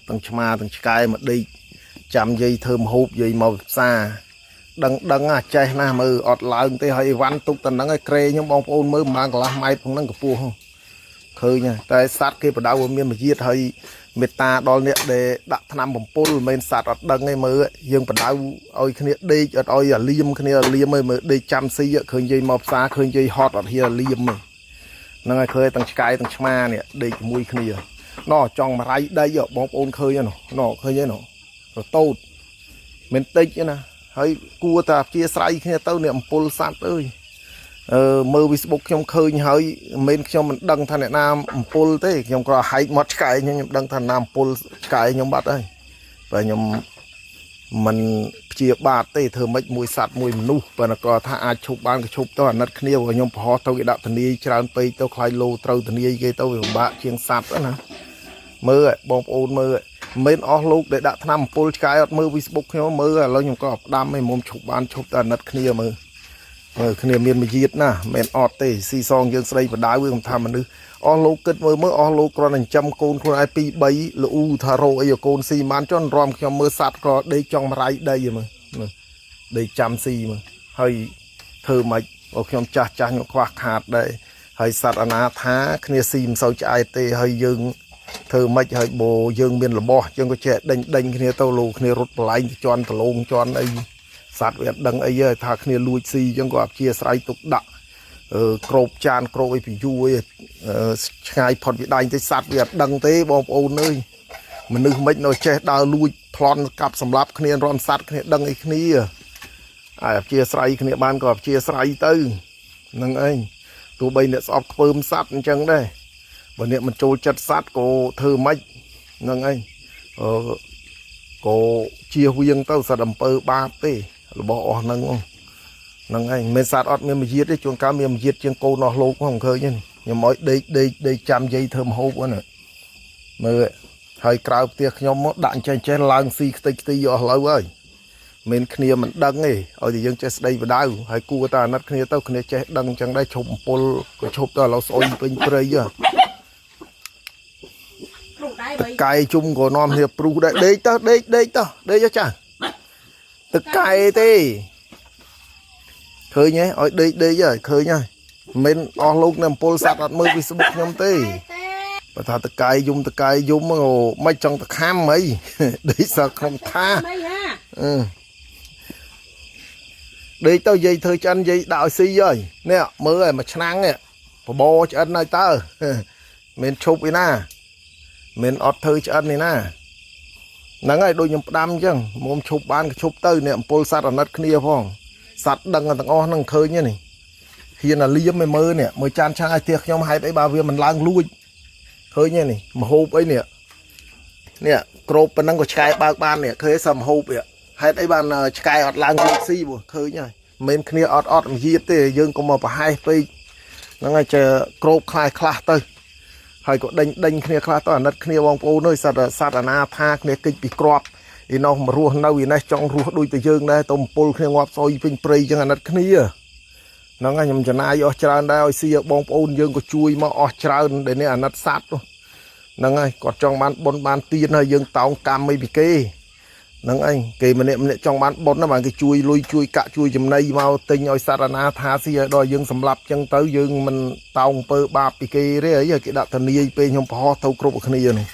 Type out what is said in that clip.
ទាំងឆ្មាទាំងឆ្កែមកដេកចាំយាយធ្វើម្ហូបយាយមកផ្សារដឹងដឹងអាចេះណាស់មើលអត់ឡើងទេហើយអីវ៉ាន់ទុកតែហ្នឹងឲ្យក្រេខ្ញុំបងប្អូនមើលប្រហែលកន្លះម៉ែត្រក្នុងហ្នឹងកម្ពស់ឃើញតែសត្វគេបដៅឲ្យមានមយាទហើយមេត្តាដល់អ្នកដែលដាក់ថ្នាំបំពុលមិនមែនសត្វអត់ដឹងទេមើលយើងបដៅឲ្យគ្នាដេកអត់ឲ្យអាលៀមគ្នាអាលៀមទេមើលដេកចាំស៊ីឃើញយាយមកផ្សារឃើញយាយហត់អត់ហ៊ានអាលៀមទេហ្នឹងហើយឃើញទាំងឆ្កែទាំងឆ្មានេះដេកជាមួយគ្នាណោះចង់មរៃដីបងប្អូនឃើញហ្នឹងណោះឃើញទេណោះរតូតមិនតិចទេណាហើយគួរតែអធិស្ឋានគ្នាទៅអ្នកអំពុលសត្វអើយអឺមើល Facebook ខ្ញុំឃើញហើយមិនមែនខ្ញុំមិនដឹងថាអ្នកណាអំពុលទេខ្ញុំក៏ហែកមាត់ឆ្កែខ្ញុំខ្ញុំដឹងថាណាអំពុលឆ្កែខ្ញុំបាត់ហើយបើខ្ញុំមិនព្យាបាទទេធ្វើម៉េចមួយសត្វមួយមនុស្សបើក៏ថាអាចឈប់បានក៏ឈប់ទៅអាណិតគ្នាព្រោះខ្ញុំប្រហោះទៅគេដាក់ធនីច្រើនពេកទៅខ្លាយលោត្រូវធនីគេទៅវាពិបាកជាងសត្វណាមើលបងប្អូនមើលមិនអស់លោកដែលដាក់ថ្នាំអំពុលឆ្កែអត់មើល Facebook ខ្ញុំមើលឥឡូវខ្ញុំក៏ផ្ដាំឯងមុំឈប់បានឈប់តែអាណិតគ្នាមើលមើលគ្នាមានមយាទណាមិនអត់ទេស៊ីសងយើងស្ដីបដៅវាខ្ញុំថាមនុស្សអស់លោកគិតមើលមើលអស់លោកគ្រាន់តែចិញ្ចឹមកូនខ្លួនឯង2 3លូថារោអីឲ្យកូនស៊ីបានចន់រំខ្ញុំមើលសัตว์ក៏ដេកចង់មរៃដីមើលមើលដេកចាំស៊ីមើលហើយធ្វើម៉េចបើខ្ញុំចាស់ចាស់ខ្ញុំខ្វះខាតដែរហើយសัตว์អនាថាគ្នាស៊ីមិនសូវឆ្អែតទេហើយយើងធ្វើម៉េចហើយបោយើងមានរបស់យើងក៏ចេះដេញដេញគ្នាទៅលោកគ្នារត់បលែងទៅជន់ដលងជន់អីសัตว์វាអត់ដឹងអីទេថាគ្នាលួចស៊ីអញ្ចឹងក៏អព្យាស្រ័យទុកដាក់អឺក្របចានក្របអីពីយូរអីឆ្ងាយផុតពីដៃតិចសัตว์វាអត់ដឹងទេបងប្អូនអើយមនុស្សមិននៅចេះដើរលួចប្លន់កាប់សម្លាប់គ្នារំសัตว์គ្នាដឹងអីគ្នាហើយអព្យាស្រ័យគ្នាបានក៏អព្យាស្រ័យទៅនឹងឯងទោះបីអ្នកស្អប់ខ្ពើមសัตว์អញ្ចឹងដែរបើអ្នកមិនចូលចិត្តសัตว์ក៏ធ្វើម៉េចនឹងឯងអឺក៏ជៀសវាងទៅសត្វអំពើបាបទេរបស់អស់ហ្នឹងហ្នឹងឯងមិនសត្វអត់មានមយាទទេជួនកាលមានមយាទជាងកូនអស់លោកហ្នឹងឃើញទេខ្ញុំឲ្យដេកដេកដេកចាំយាយធ្វើម្ហូបហ្នឹងមើលហើយក្រៅផ្ទះខ្ញុំមកដាក់ចេះចេះឡើងស៊ីខ្ទេចខ្ទីអស់ឡូវហើយមិនគ្នាមិនដឹងទេឲ្យតែយើងចេះស្ដីបដៅហើយគួរតែអាណិតគ្នាទៅគ្នាចេះដឹងអញ្ចឹងដែរឈប់អំពុលក៏ឈប់ទៅឥឡូវស្អុយពេញព្រៃហ៎ ព្រុសដែរ តកែជុំក៏នាំគ្នាព្រុសដែរដេកទៅដេកដេកទៅដេកទៅចាតកែទេឃើញទេឲ្យដេកដេកហើយឃើញហើយមិនអស់លោកនៅអំពុលសัตว์អត់មើល Facebook ខ្ញុំទេ ទេ បើថាតកែយំតកែយំហ្នឹងអូមិនចង់តខំអី ដេកសើក្នុងថា មិនហា អឺដេកទៅយាយធ្វើឆ្អិនយាយដាក់ឲ្យស៊ីហើយនេះមើលឲ្យមួយឆ្នាំងនេះបបរឆ្អិនហើយតើ មិនឈប់ឯណាមិនអត់ធ្វើឆ្អិនឯណាហ្នឹងហើយដូចខ្ញុំផ្ដាំអញ្ចឹងមុំឈប់បានក៏ឈប់ទៅនេះអំពុលសัตว์អាណិតគ្នាផងសัตว์ដឹងទាំងអស់ហ្នឹងឃើញទេនេះហ៊ានអាលៀមឲ្យមើលនេះមើលចានឆាឲ្យផ្ទះខ្ញុំហេតុអីបើវាមិនឡើងលួចឃើញទេនេះមហូបអីនេះនេះក្របប៉ុណ្ណឹងក៏ឆ្កែបើកបាននេះឃើញសមហូបនេះហេតុអីបានឆ្កែអត់ឡើងលួចស៊ីព្រោះឃើញហើយមិនគ្នាអត់អត់មយាទទេយើងកុំមកប្រហែសពេកហ្នឹងហើយចេះក្របខ្លះខ្លះទៅ ហើយក៏ដេញដេញគ្នាខ្លះទៅអាណិតគ្នាបងប្អូនអើយសត្វសត្វអនាថាគ្នាគេចពីក្របឯនោះមករស់នៅឯនេះចង់រស់ដូចតែយើងដែរទៅអំពុលគ្នាងាប់ស្អុយពេញព្រៃចឹងអាណិតគ្នាហ្នឹងហើយខ្ញុំចំណាយអស់ច្រើនដែរឲ្យស៊ីបងប្អូនយើងក៏ជួយមកអស់ច្រើនដែលនេះអាណិតសត្វនោះហ្នឹងហើយគាត់ចង់បានបុណ្យបានទានហើយយើងតោងកម្មអីពីគេហ្នឹងឯងគេម្នាក់ម្នាក់ចង់បានបុណ្យណាបានគេជួយលុយជួយកាក់ជួយចំណីមកទិញឲ្យសត្វអនាថាស៊ីឲ្យដល់យើងសម្លាប់ចឹងទៅយើងមិនតោងអំពើបាបពីគេទេអីគេដាក់ធានាយពេលខ្ញុំប្រហោះទៅគ្រប់គ្នានោះ